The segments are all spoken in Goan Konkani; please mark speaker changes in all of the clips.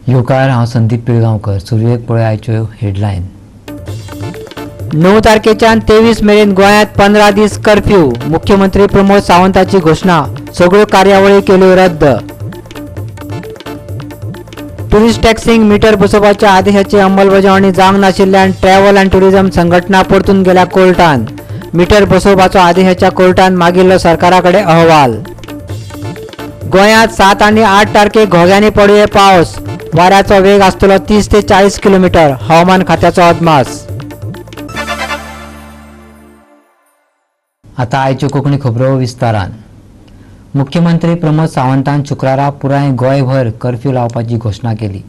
Speaker 1: येवकार, हांव संदीप पिळगांवकर. सुरवेक पळय आयच्यो हेडलायन. 9 तारखेच्यान 23 मेरेन गोंयांत 15 दीस कर्फ्यू. मुख्यमंत्री प्रमोद सावंताची घोशणा. सगळ्यो कार्यावळी केल्यो रद्द. टुरिस्ट टॅक्सींक मिटर बसोवपाच्या आदेशाची अंमलबजावणी जावंक नाशिल्ल्यान ट्रॅव्हल अँड टुरिझम संघटना परतून गेल्या कोर्टान. मिटर बसोवपाचो आदेशाच्या कोर्टान मागिल्लो सरकारा कडेन अहवाल. गोंयांत 7 आनी 8 तारखेक घोग्यांनी पडुये पावस. वाऱ्याचो वेग आसतलो 30 ते 40 किलोमिटर. हवामान खात्याचो अदमास. आता आयच्यो कोंकणी खबरो विस्तारान. मुख्यमंत्री प्रमोद सावंतान शुक्रारा पुराय गोंयभर कर्फ्यू लावपाची घोशणा केली.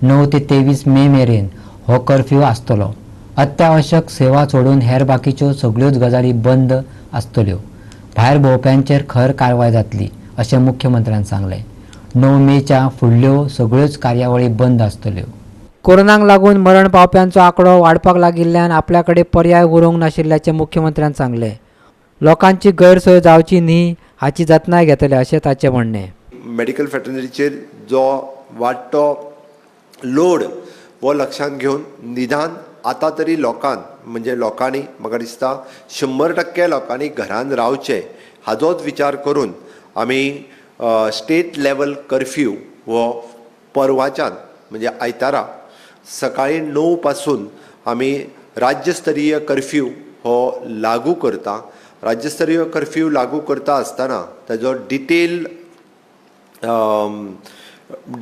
Speaker 1: 9 ते 23 मे मेरेन हो कर्फ्यू आसतलो. अत्यावश्यक सेवा सोडून हेर बाकीच्यो सगळ्योच गजाली बंद आसतल्यो. भायर भोंवप्यांचेर खर कारवाय जातली अशें मुख्यमंत्र्यान सांगलें. 9 मेच्या फुडल्यो सगळ्योच कार्यावळी बंद आसतल्यो. कोरोनाक लागून मरण पावप्यांचो आंकडो वाडपाक लागिल्ल्यान आपल्या कडेन पर्याय उरूंक नाशिल्ल्याचें मुख्यमंत्र्यान सांगलें. लोकांची गैरसोय जावची न्ही हाची जतनाय घेतले अशें ताचें म्हणणें.
Speaker 2: मेडिकल फॅटर्निटीचेर जो वाडटो लोड हो लक्षांत घेवन निदान आतां तरी लोकान म्हणजे लोकांनी म्हाका दिसता 100% लोकांनी घरान रावचें हाजोच विचार करून आमी स्टेट लेवल कर्फ्यू हो परवाच्यान म्हणजे आयतारा सकाळी 9 पासून आमी राज्यस्तरीय कर्फ्यू हो लागू करता. राज्यस्तरीय कर्फ्यू लागू करता आसतना ताजो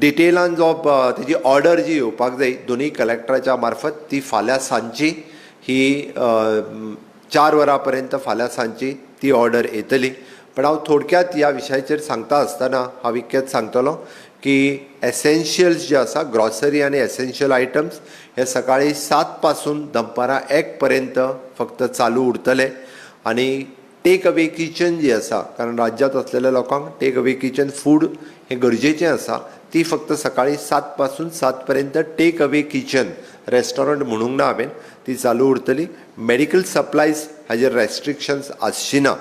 Speaker 2: डिटेलान जो तेजी ऑर्डर जी येवपाक जाय दोनूय कलेक्टराच्या मार्फत ती फाल्यां सांजची ही 4 वरां पर्यंत फाल्यां सांजची ती ऑर्डर येतली. पण हांव थोडक्यात ह्या विशयाचेर सांगता आसतना हांव इतकेंच सांगतलो की एसेन्शियल्स जे आसा ग्रॉसरी आनी एसेन्शियल आयटम्स हे सकाळी 7 पासून दनपारां 1 पर्यंत फक्त चालू उरतले. आनी टेक अवे किचन जी आसा, कारण राज्यांत आसलेल्या लोकांक टेक अवे किचन फूड हें गरजेचें आसा, ती फक्त सकाळी 7 पासून 7 पर्यंत टेक अवे किचन रेस्टॉरंट म्हणूंक ना हांवें, ती चालू उरतली. मेडिकल सप्लायज हाजेर रेस्ट्रिक्शन्स आसची ना.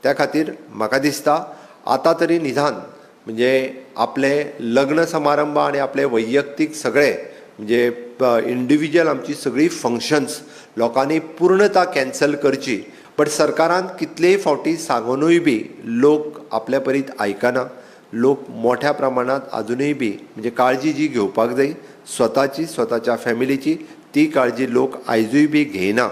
Speaker 2: त्या खातीर म्हाका दिसता आतां तरी निदान म्हणजे आपले लग्न समारंभ आनी आपले वैयक्तीक सगळे म्हणजे इंडिविज्युअल आमची सगळीं फंक्शन्स लोकांनी पूर्णता कॅन्सल करची. बट सरकारान कितलेय फावटी सांगुनूय बी लोक आपल्या परीत आयकना. लोक मोठ्या प्रमाणांत आजुनूय बी म्हणजे काळजी जी घेवपाक जाय स्वताची स्वताच्या फॅमिलीची ती काळजी लोक आयजूय बी घेयना.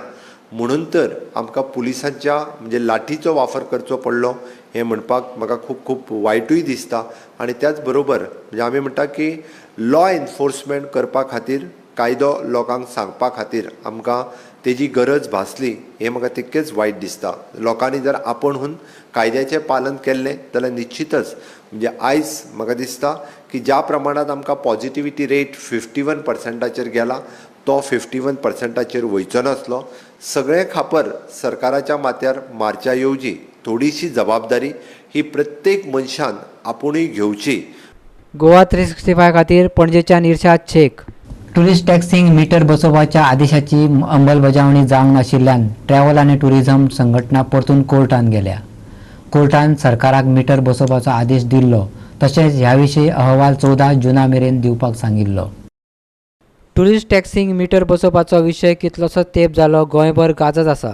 Speaker 2: म्हणून तर आमकां पुलिसांच्या म्हणजे लाठीचो वापर करचो पडलो हें म्हणपाक म्हाका खूब खूब वायटूय दिसता. आनी त्याच बरोबर म्हणजे आमी म्हणटा की लॉ एनफोर्समेंट करपा खातीर कायदो लोकांक सांगपा खातीर आमकां तेजी गरज भासली हें म्हाका तितकेंच वायट दिसता. लोकांनी जर आपूण कायद्याचें पालन केल्लें जाल्यार निश्चितच म्हणजे आयज म्हाका दिसता की ज्या प्रमाणांत आमकां पॉजिटिविटी रेट 51%चेर गेला तो 51%चेर वयचो नासलो. सगळें खापर सरकाराच्या माथ्यार मारच्या येवजी थोडीशी जबाबदारी ही प्रत्येक मनशान आपुणूय घेवची.
Speaker 1: गोवा 365 खातीर पणजेच्यान इर्शाद शेख. टुरिस्ट टॅक्सींक मिटर बसोवपाच्या आदेशाची अंमलबजावणी जावंक नाशिल्ल्यान ट्रॅव्हल आनी टुरिझम संघटना परतून कोर्टान गेल्या. कोर्टान सरकाराक मिटर बसोवपाचो आदेश दिल्लो, तशेंच ह्या विशीं अहवाल 14 जुना मेरेन दिवपाक सांगिल्लो. टुरिस्ट टॅक्सींक मिटर बसोवपाचो विशय कितलोसो तेंप जालो गोंयभर गाजत आसा.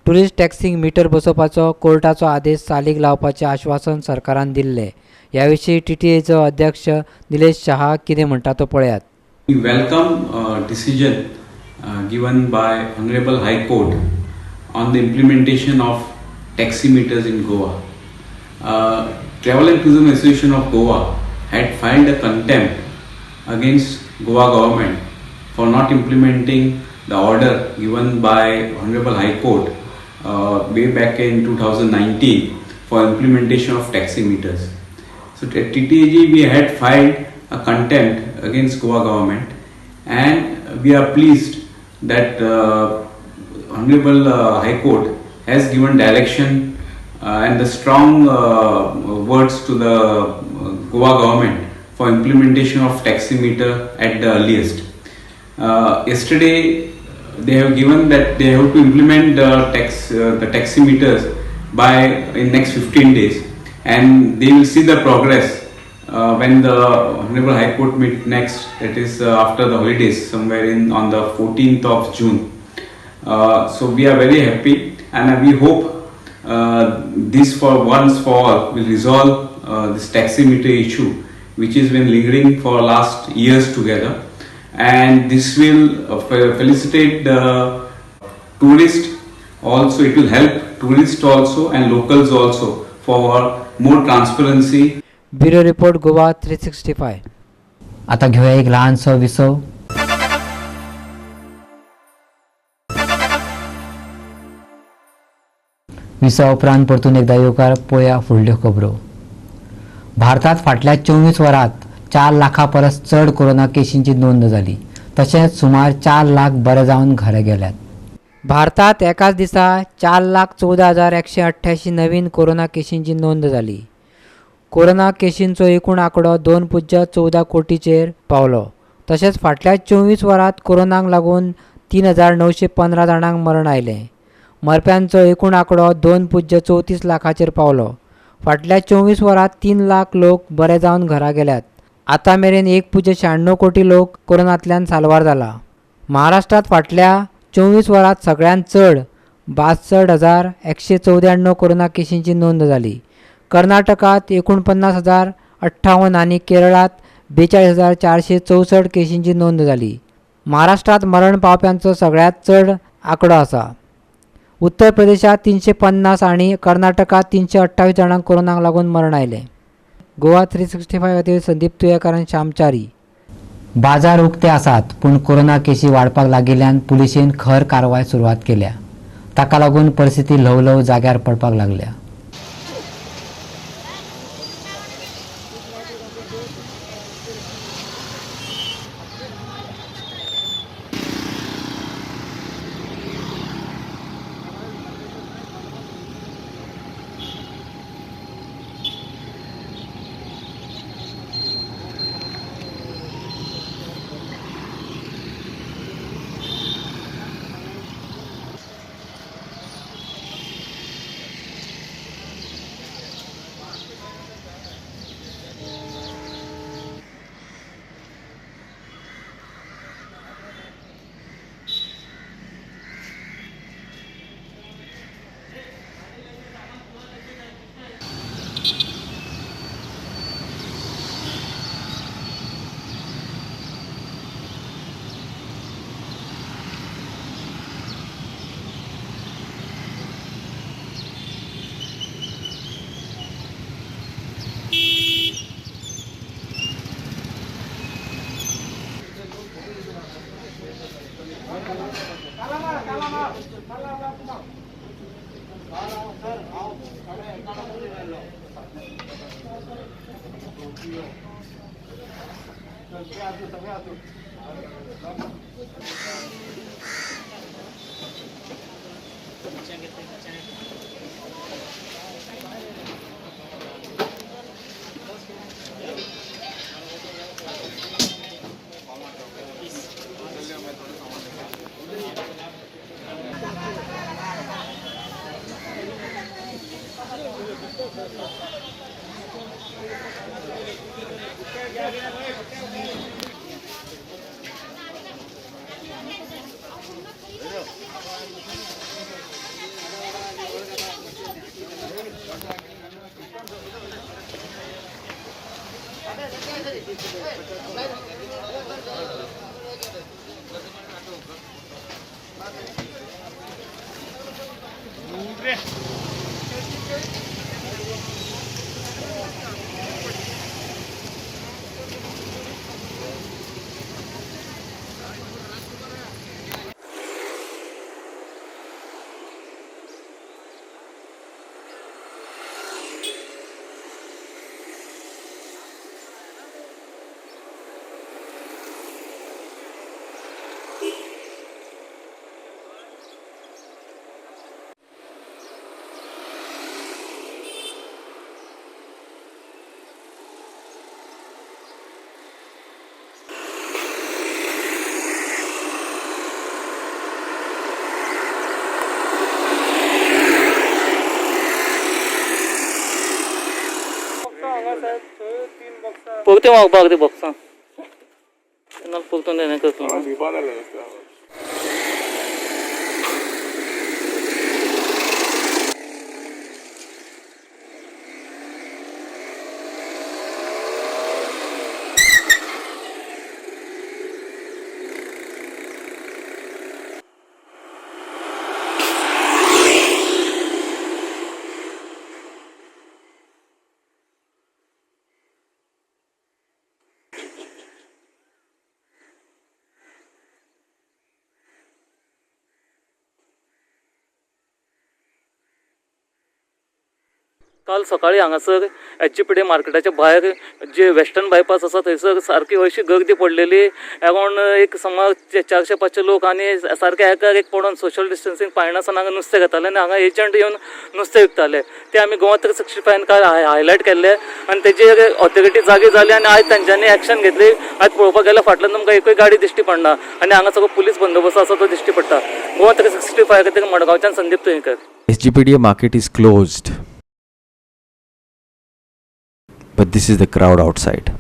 Speaker 1: टुरिस्ट टॅक्सींक मिटर बसोवपाचो कोर्टाचो आदेश चालीक लावपाचें आश्वासन सरकारान दिल्लें. ह्या विशीं टीटीएचो अध्यक्ष निलेश शहा कितें म्हणटा तो पळयात.
Speaker 3: We welcome decision given by Honorable High Court on the implementation of taxi meters in Goa. Travel and Tourism Association of Goa had filed a contempt against Goa government for not implementing the order given by Honorable High Court way back in 2019 for implementation of taxi meters. So at TTAG we had filed a contempt against Goa government, and we are pleased that Honorable High Court has given direction and the strong words to the Goa government for implementation of taxi meter at the earliest. Yesterday they have given that they have to implement the taxi meters by in next 15 days, and they will see the progress when the Honorable High Court meet next, that is after the holidays, somewhere in on the 14th of June. So we are very happy, and we hope this for once for all will resolve this taximeter issue, which has been lingering for last years together, and this will felicitate the tourist also. It will help tourists also and locals also for more transparency.
Speaker 1: Bureau report, Goa 365. आता घेऊया एक लहानसो विसव. विसवा उपरांत परतून एकदा येवकार पळोवया फुडल्यो खबरो. भारतात फाटल्या 24 वरांत 4 लाखां परस चड कोरोना केशींची नोंद जाली. तशेंच सुमार 4 लाख बरे जावन घरा गेल्यात. भारतात एकाच दिसा 4,14,188 नवीन कोरोना केशींची नोंद जाली. कोरोना केशींचो एकूण आंकडो 2.14 कोटीचेर पावलो. तशेंच फाटल्या 24 वरांत कोरोनाक लागून 3,915 जाणांक मरण आयलें. मरप्यांचो एकूण आंकडो 2.34 लाखाचेर पावलो. फाटल्या 24 वरांत 3 लाख लोक बरे जावन घरा गेल्यात. आतां मेरेन 1.96 कोटी लोक कोरोनांतल्यान साल्वार जाला. महाराष्ट्रांत फाटल्या 24 वरांत सगळ्यांत चड 62,194 कोरोना केशींची नोंद जाली. कर्नाटकात 49,058 आनी केरळात 42,464 केशींची नोंद जाली. महाराष्ट्रात मरण पावप्यांचो सगळ्यांत चड आंकडो आसा. उत्तर प्रदेशात 350 आनी कर्नाटकात 328 जाणांक कोरोनाक लागून मरण आयलें. गोवा 365 खातीर संदीप तुयेकार आनी श्यामचारी. बाजार उक्ते आसात पूण कोरोना केशी वाडपाक लागिल्ल्यान पुलिशेन खर कारवाय सुरवात केल्या. ताका लागून परिस्थिती ल्हव ल्हव जाग्यार पडपाक लागल्या.
Speaker 4: ते मागपाक ते बॉक्सां परतून हें करतलो. काल सकाळी हांगासर एचजीपीडी मार्केटाच्या भायर जे वेस्टर्न बायपास आसा थंयसर सारकी अशी गर्दी पडलेली. अरावंड एक सुमार 400-500 लोक आनी सारके एकार एक पडोन सोशल डिस्टन्सिंग पाळनासतना हांगा नुस्तें घेताले आनी हांगा एजंट येवन नुस्तें विकताले. ते आमी गोवा 365 काल हायलायट केल्ले आनी तेजेर ऑथॉरिटी जागी जाली आनी आयज तेंच्यांनी एक्शन घेतली. आयज पळोवपाक गेल्यार फाटल्यान तुमकां एकूय गाडी दिश्टी पडना आनी हांगा सगळो पुलीस बंदोबस्त आसा तो दिश्टी पडटा. गोवा 365 खातीर मडगांवच्यान Sandeep Tuyenkar.
Speaker 5: SGPDA market is closed, but this is the crowd outside.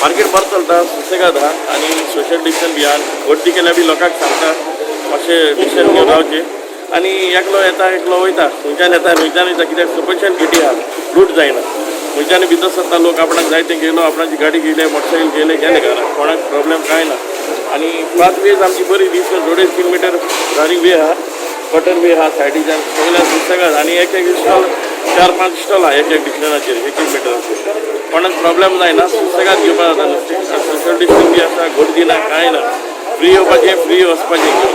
Speaker 6: Market बरें चलता, सुसेगाद आहा आनी सोशल डिस्टन्स बी आहा. गर्दी केल्यार बी लोकांक सांगता मातशें डिस्टन्स घेवन रावचें आनी एकलो येता एकलो वयता, खंयच्यान येता खंयच्यान वयता, कित्याक सफिशियंट गेटी आहा, लूट जायना. खंयच्यान भितर सरता लोक, आपणाक जाय तें घेयलो, आपणाची गाडी घेयले, मोटरसायकल घेयले, गेले घरा, कोणाक प्रॉब्लेम कांय ना. आनी पांच वेज आमची बरी डिस्टन्स, 2.5 किलोमिटर रनिंग वे आहा, कटर वे आहा सायडीच्यान, सगळ्या सुसेगाद. आनी एक एक स्टॉल 4-5 स्टॉल आहा एक एक डिस्टन्साचेर, 1 1 मिटराचेर, कोणाक प्रॉब्लेम जायना, सुसेगाद घेवपाक जाता नुस्तें. सोशल डिस्टन्स बी आसा, गर्दी ना, कांय ना, फ्री येवपाचें फ्री वचपाचें घेवन,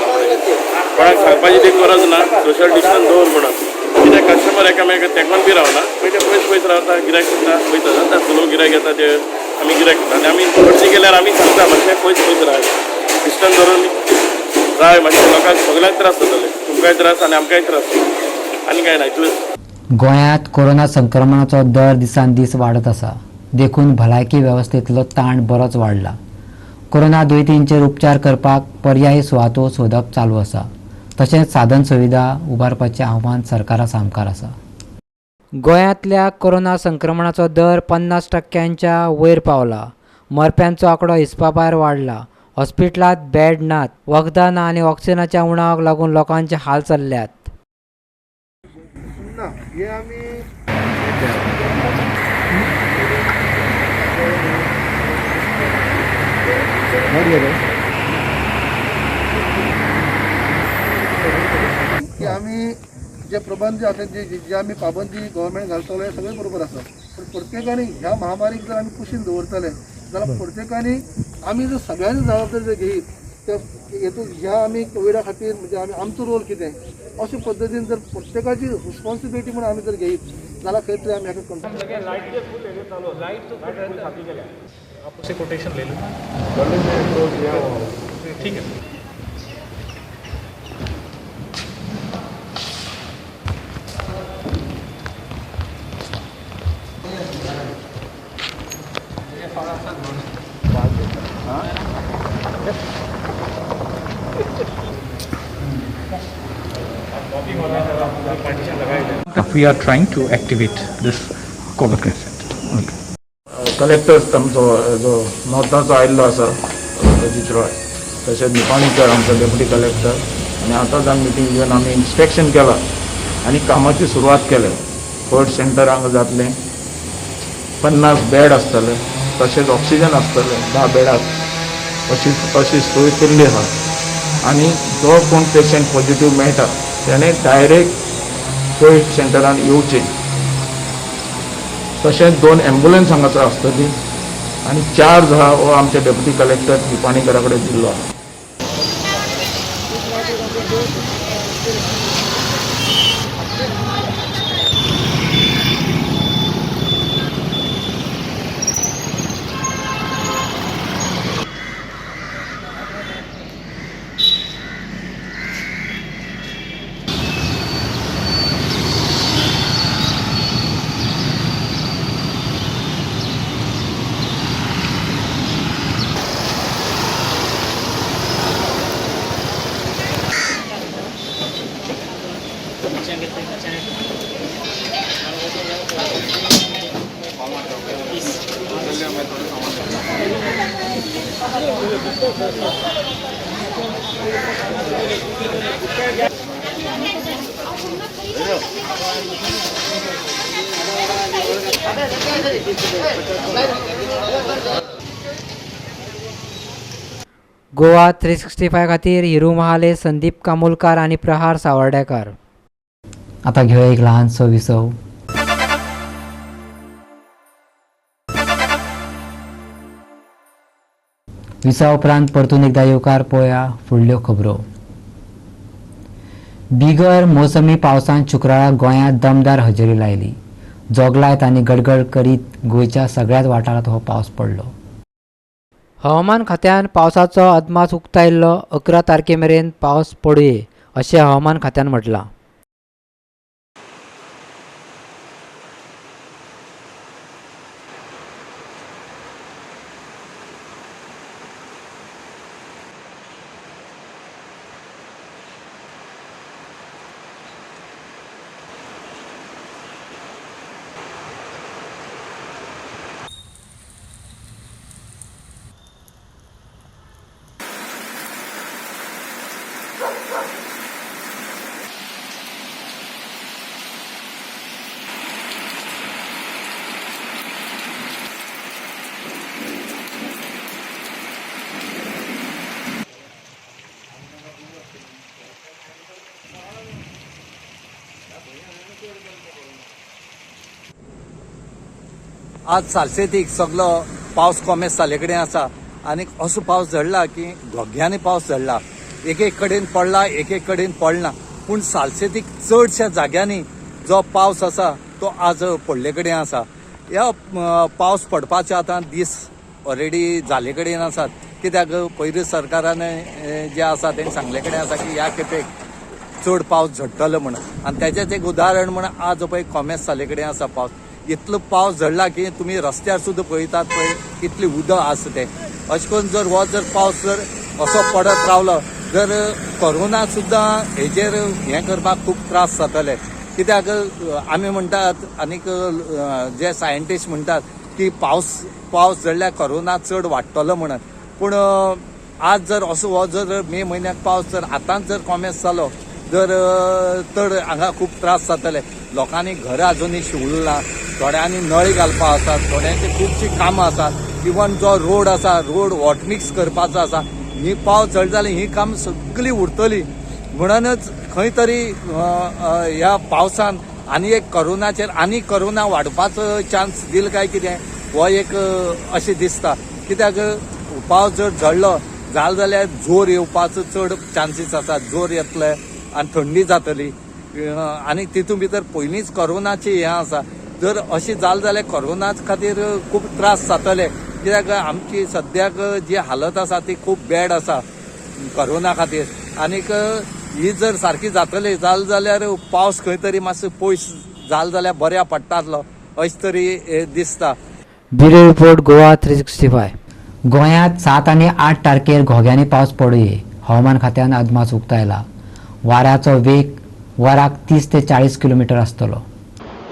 Speaker 6: कोणाक सांगपाची ती गरज ना. सोशल डिस्टन्स दवर म्हणून, कित्याक कस्टमर एकामेकाक तेंकोन बी रावना, पयलीं पयस पयस रावता, गिरायक सुद्दां वयता जाता, स्लो गिरायक येता ते आमी गिरायक करता आनी आमी गर्दी केल्यार आमी सांगता मातशें पयस पयस राव, डिस्टन्स धरून राव, मातशें लोकांक सगळ्यांक त्रास जातले, तुमकांय त्रास आनी आमकांय त्रास, आनी कांय ना इतलेंच.
Speaker 1: गोंयांत कोरोना संक्रमणाचो दर दिसान दीस वाडत आसा, देखून भलायकी वेवस्थेंतलो ताण बरोच वाडला. कोरोना दुयेंतींचेर उपचार करपाक पर्यायी सुवातो सोदप चालू आसा, तशेंच साधन सुविधा उबारपाचें आव्हान सरकारा सामकार आसा. गोंयांतल्या कोरोना संक्रमणाचो दर 50% वयर पावला. मरप्यांचो आंकडो हिसपा भायर वाडला. हॉस्पिटलांत बेड नात, वखदां ना आनी ऑक्सिजनाच्या उणावाक लागून लोकांचे हाल चल्ल्यात.
Speaker 7: की आमी जे प्रबंध जे आसा, जे आमी पाबंदी गव्हर्मेंट घालतलो, हे सगळें बरोबर आसा, पूण प्रत्येकान ह्या महामारीक जर आमी कुशीन दवरतले जाल्यार प्रत्येकान आमी जर सगळ्यांनी जबाबदारी जर घेयत त्या हेतून ह्या आमी कोविडा खातीर म्हणजे आमी आमचो रोल कितें अशे पद्दतीन जर प्रत्येकाची रिस्पॉन्सिबिलिटी म्हणून आमी जर घेयत जाल्यार खंय तरी आमी हाका कंट्रोल.
Speaker 8: आप उसे कोटेशन ले लो, ठीक है. We are trying to activate this COVID care center. Okay.
Speaker 9: Collector आमचो जो नॉर्थाचो आयिल्लो आसा अजीत रॉय, तशेंच निपाणीकर आमचो डेप्युटी कलेक्टर, आनी आतांच आमी मिटींग घेवन आमी इन्स्पेक्शन केलां आनी कामाची सुरवात केल्या. कोविड सेंटर हांगा जातलें, 50 बेड आसतले, तशेंच ऑक्सिजन आसतलें 10 बेडाक, अशी अशी सोय केल्ली आसा. आनी जो कोण पेशंट पॉझिटीव मेळटा तेणें डायरेक्ट कोविड सेंटरान येवचें. तशेंच 2 एम्बुलन्स हांगासर आसतली आनी चार्ज आहा हो आमच्या डेप्युटी कलेक्टर निपाणीकरा कडेन दिल्लो आहा.
Speaker 1: गोवा 365 खातीर हिरू महाले, संदीप कामोलकार आनी प्रहार सावर्डेकार. आतां घेवया एक ल्हानसो विसव. विसवा उपरांत परतून एकदा येवकार पळोवया फुडल्यो खबरो. बिगर मोसमी पावसान शुक्रारा गोंयांत दमदार हजेरी लायली. जोगलायत आनी गडगड करीत गोंयच्या सगळ्याच वाठारांत हो पावस पडलो. हवामान खात्यान पावसाचो अदमास उक्तायल्लो. 11 तारखे मेरेन पावस पडुये अशें हवामान खात्यान म्हटलां.
Speaker 10: आज सालसेतीक सगलो पावस कोमेस जाल्ले कडेन आसा आनी असो पावस झडला की घोग्यांनी पावस झडला, एक एक कडेन पडला, एक एक कडेन पडना, पूण सालसेतीक चडश्या जाग्यांनी जो पावस आसा तो आज पडले कडेन आसा. ह्या पावस पडपाचे आतां दीस ऑलरेडी जाल्ले कडेन आसात, कित्याक पयलीं सरकारान जें आसा तें सांगले कडेन आसा की ह्या खेपेक चड पावस झडटलो म्हण, आनी तेजेंच एक उदाहरण म्हण आज पळय कोमेस जाल्ले कडेन आसा पावस. इतलो पावस झडला की तुमी रस्त्यार सुद्दां पळयतात पळय कितली उदक आसा तें. अशें करून जर हो जर पावस जर असो पडत रावलो जर कोरोना सुद्दां हेजेर हें करपाक खूब त्रास जातले, कित्याक आमी म्हणटात आनीक जे सायंटिस्ट म्हणटात की पावस झडल्यार कोरोना चड वाडटलो म्हणून, पूण आज जर असो हो जर मे म्हयन्याक पावस जर आतांच जर कोमेस जालो जर तर हांगा खूब त्रास जातले. लोकांनी घरां अजुनूय शिवूंक ना, थोड्यांनी नळी घालपा आसात, थोड्यांची खुबशीं कामां आसात, इवन जो रोड आसा रोड हॉटमिक्स करपाचो आसा. ही पावस झड जाली ही काम सगळीं उरतली, म्हणूनच खंय तरी ह्या पावसान आनी एक कोरोनाचेर आनी कोरोना वाडपाचो चान्स दिल काय कितें हो एक अशें दिसता, कित्याक पावस जर झडलो जालें जाल्यार जोर येवपाचो चड चान्सीस आसा. जोर येतले आनी थंडी जातली आनी तितून भितर पयलींच कोरोनाची हें आसा. जर अशें जालें जाल्यार कोरोना खातीर खूब त्रास जातले, कित्याक आमची सद्याक जी हालत आसा ती खूब बॅड आसा कोरोना खातीर. आनीक ही जर सारकी जातली जालें जाल्यार पावस खंय तरी मातसो पयस जालें जाल्यार बऱ्या पडटातलो अशें तरी दिसता.
Speaker 1: Bureau report, Goa 365. गोंयांत 7 आनी 8 तारखेर घोग्यांनी पावस पडुये हवामान खात्यान अदमास उक्तायला. वाऱ्याचो वेग वराक 30 ते 40 किलोमीटर आसतलो.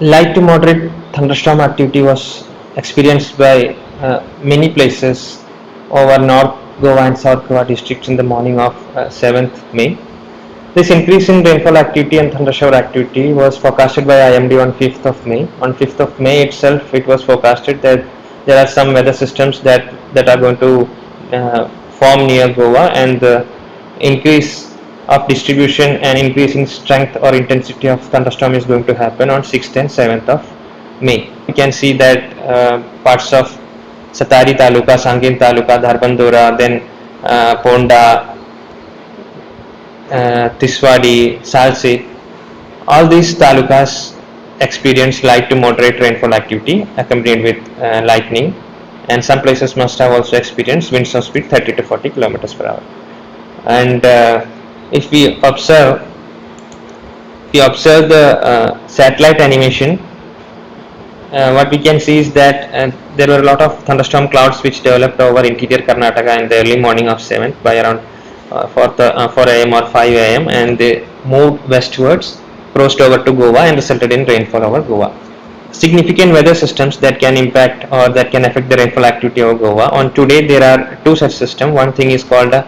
Speaker 11: Light to moderate thunderstorm activity was experienced by many places over North Goa and South Goa districts in the morning of 7th May. This increase in rainfall activity and thundershower activity was forecasted by IMD on 5th of May. On 5th of May itself, it was forecasted that there are some weather systems that are going to form near Goa, and the increase of distribution and increase in strength or intensity of thunderstorm is going to happen on 6th and 7th of May. You can see that parts of Satari Taluka, Sangin Taluka, Dharbandora, then Ponda, Tiswadi, Salsi, all these talukas experienced light to moderate rainfall activity accompanied with lightning, and some places must have also experienced winds of speed 30 to 40 kilometers per hour. And if we observe the satellite animation, what we can see is that there were a lot of thunderstorm clouds which developed over interior Karnataka in the early morning of 7th by around 4 am or 5 am, and they moved westwards, crossed over to Goa and resulted in rainfall over Goa. Significant weather systems that can impact or that can affect the rainfall activity over Goa. On today there are two such systems. One thing is called a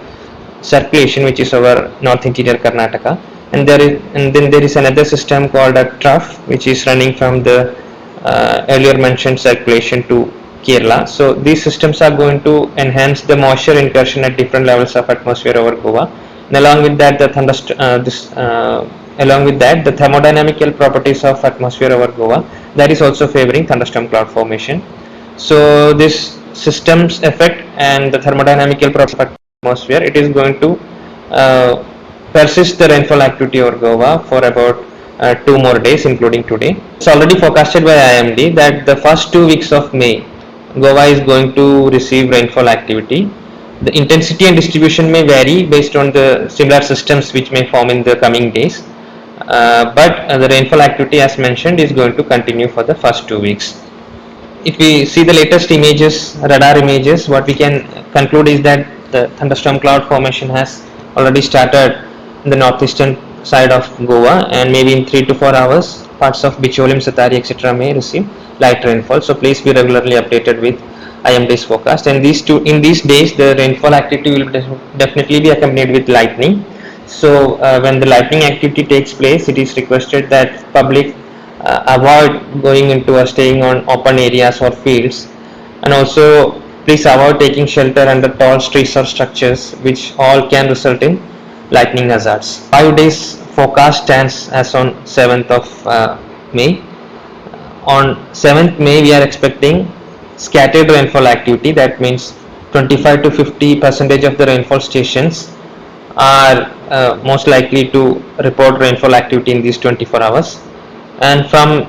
Speaker 11: circulation, which is over north interior Karnataka, and then there is another system called a trough, which is running from the earlier mentioned circulation to Kerala. So these systems are going to enhance the moisture incursion at different levels of atmosphere over Goa, and along with that the the thermodynamical properties of atmosphere over Goa, that is also favoring thunderstorm cloud formation. So this system's effect and the thermodynamical properties of atmosphere, it is going to persist the rainfall activity over Goa for about 2 more days, including today. It's already forecasted by IMD that the first 2 weeks of May, Goa is going to receive rainfall activity. The intensity and distribution may vary based on the similar systems which may form in the coming days, but the rainfall activity, as mentioned, is going to continue for the first 2 weeks. If we see the latest images, radar images, what we can conclude is that the thunderstorm cloud formation has already started in the northeastern side of Goa, and maybe in 3 to 4 hours parts of Bicholim, Satari, etc. may receive light rainfall. So please be regularly updated with IMD's forecast. And in these days the rainfall activity will definitely be accompanied with lightning. So when the lightning activity takes place, it is requested that public avoid going into or staying on open areas or fields, and also please avoid taking shelter under tall trees or structures, which all can result in lightning hazards. 5 days forecast stands as on 7th of May. On 7th May we are expecting scattered rainfall activity. That means 25 to 50% of the rainfall stations are most likely to report rainfall activity in these 24 hours. And from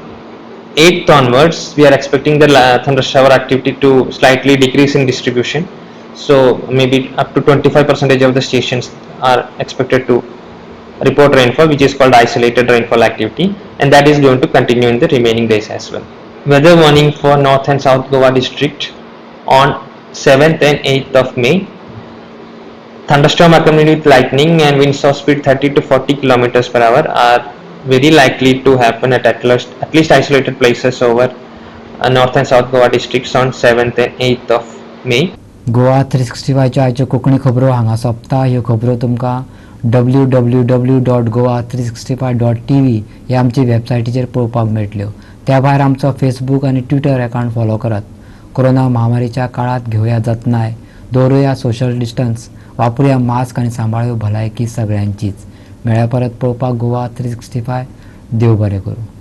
Speaker 11: 8th onwards we are expecting the thundershower activity to slightly decrease in distribution. So maybe up to 25% of the stations are expected to report rainfall, which is called isolated rainfall activity, and that is going to continue in the remaining days as well. Weather warning for North and South Goa district on 7th and 8th of May. Thunderstorm accompanied with lightning and winds of speed 30 to 40 kilometers per hour are very likely to happen at least isolated places over North and South Goa districts on 7th and 8th of May.
Speaker 1: Goa 365 आयच्यो कोंकणी खबरो हांगा सोंपता. ह्यो खबरो तुमकां www.goa365.tv ह्या आमचे वेबसायटीचेर पळोवपाक मेळटल्यो. त्या भायर आमचो फेसबूक आनी ट्विटर अकावंट फॉलो करात. कोरोना महामारीच्या काळात घेवया जतनाय, दवरुया सोशल डिस्टन्स, वापरुया मास्क आनी सांबाळूया भलायकी सगळ्यांचीच. मेळ्या परत पळोवपाक गोवा 365. देव बरें करूं.